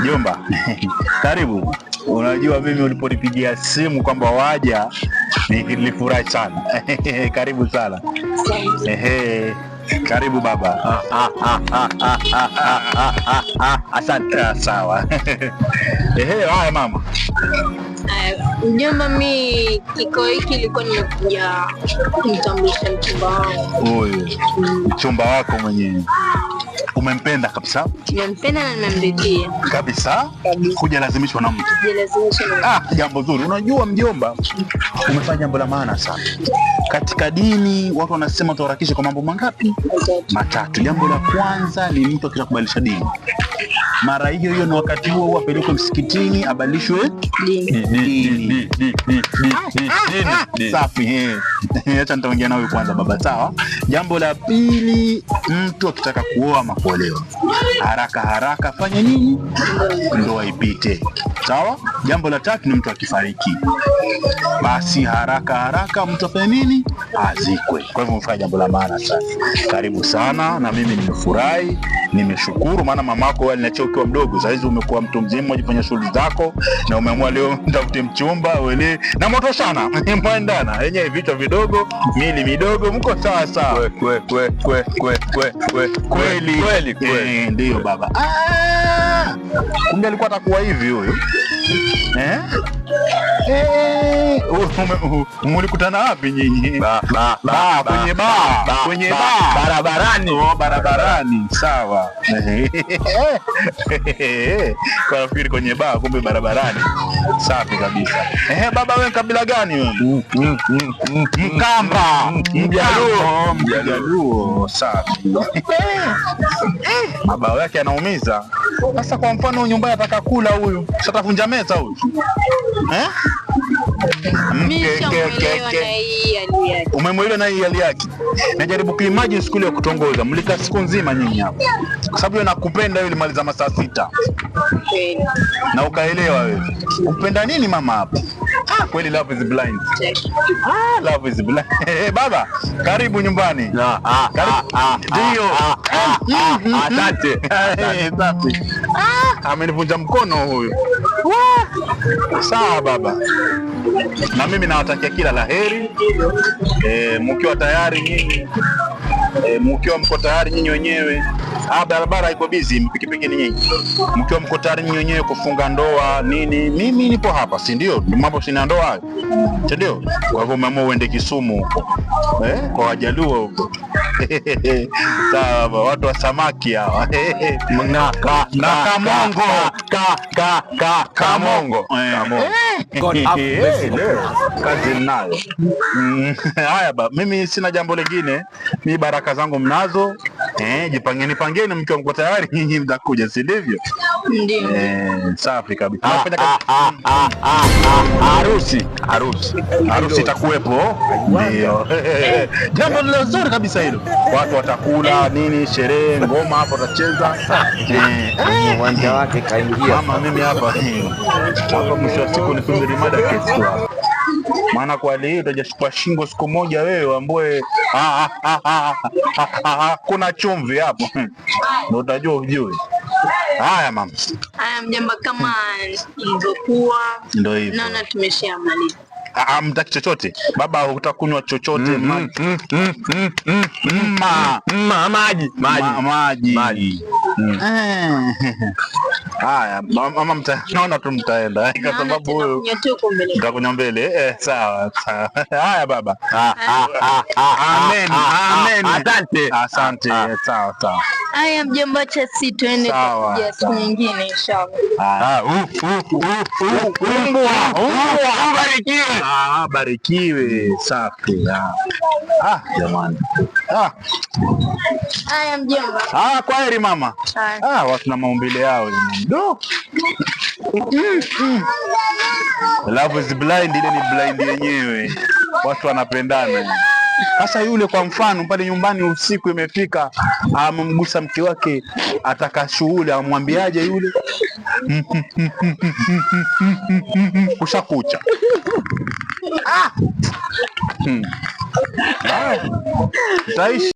Jomba, karibu. Unajua mimi uliponipigia simu kwamba waja nilifurahi sana. Karibu sana. Ehe. Karibu baba. Asante. Sawa. Ehe, haya mama. Mjomba, mi kikao hiki ilikuwa nimekuja kumtambulisha mchumba wangu. Huyu mchumba wako mwenyewe umempenda kabisa? Nimempenda na nimemridhia kabisa, hujalazimishwa na mtu. Sijalazimishwa na mtu. Ah, jambo zuri. Unajua mjomba, umefanya jambo la maana sana katika dini. Watu wanasema tuharakishe kwa mambo mangapi? Matatu. Jambo la kwanza ni mtu akitaka kubadilisha dini, mara hiyo hiyo na wakati huo huo apelekwe msikitini abadilishwe dini. Safi. Acha nitaongea nawe kwanza baba, sawa. Jambo la pili, mtu akitaka kuoa ama kuolewa, haraka haraka fanye nini? Ndoa ipite, sawa. Jambo la tatu ni mtu akifariki, basi haraka haraka mtu afanye nini? Azikwe. Kwa hivyo umefanya jambo la maana sana. Karibu sana, na mimi nimefurahi, nimeshukuru, maana mamako aliniachia ukiwa mdogo, sasa hizi umekuwa mtu mzima, unajifanya shughuli zako na umeamua leo mtafute mchumba uele na moto sana mwendana yenyewe, vichwa vidogo, mili midogo, mko sawa sawa kweli kweli kweli. Ndio baba. Kumbe alikuwa atakuwa hivi huyu eh? Mulikutana wapi nyinyi? Kwenye baa, kwenye baa, barabarani. Oh, barabarani, sawa. Kwa nafikiri kwenye baa, kumbe barabarani. Safi kabisa. Ehe, baba wewe kabila gani wewe? Mkamba, Mjaluo. Mjaluo, safi. Baba yake anaumiza. Sasa kwa mfano nyumbani ataka kula huyu, sasa atavunja meza huyu. Eh? Umemwelewa na hii hali yake. Najaribu kuimagine siku ile ya kutongoza, mlikaa siku nzima nyinyi hapo, kwa sababu yeye nakupenda yule, maliza masaa 6 na ukaelewa wewe umpenda nini mama hapo. Ah, kweli love is blind. Ah, love is blind. Baba, karibu nyumbani. Ndio. Asante. Safi. Ah, amenivunja mkono huyu. Sawa baba, na mimi nawatakia kila laheri. Mkiwa tayari nyinyi, mkiwa mko tayari nyinyi wenyewe. Ah, barabara iko busy, pikipiki ni nyingi. Mkiwa mko tayari nyinyi wenyewe kufunga ndoa nini, mimi nipo hapa, si ndio? Mambo sina ndoa hayo, si ndio? Kwa hivyo umeamua uende Kisumu huko kwa Wajaluo huko. Sawa, watu wa samaki hawa. Na na Kamongo. Ka ka ka Kamongo. Kamongo. Kazi mnayo. Haya ba, mimi sina jambo lingine. Mi baraka zangu mnazo. Jipangeni pangeni, mkiwa mko tayari nyinyi mtakuja, si ndivyo? Ndio. Safi kabisa. Harusi, harusi. Harusi itakuwepo. Ndio. Jambo lilo zuri kabisa hilo. Watu watakula nini, sherehe, ngoma hapo watacheza. Uwanja wake kaingia. Mama mimi hapa hapa, mwisho wa siku nisubiri mada kesi tu hapa. Maana kwa hali hii utajashikwa shingo siku moja wewe ambaye kuna chumvi hapo. Ndio utajua ujue. Haya mama. Haya mjomba, kama ilivyokuwa Ndio hivyo. naona tumeshamaliza. Mtaki chochote baba, hutakunywa chochote? Maji, maji. Maji. Maji. Haya mama, naona tu mtaenda kwa sababu huyu mtakunywa mbele. Sawa sawa. Haya baba. Amen, amen. Asante. Asante. Sawa sawa. Haya mjomba, acha si tuende kwa siku nyingine inshallah. Ubarikiwe. Ah, barikiwe. Safi. Ah, jamani. Ah. Haya mjomba. Ah, kwaheri mama. Ah, watu na maumbile yao jamani. Do. Love is blind, ile ni blind yenyewe. Watu wanapendana. Sasa yule kwa mfano pale nyumbani usiku imefika, amemgusa mke wake, ataka shughuli, amwambiaje yule? Ushakucha. Ah. Taishi.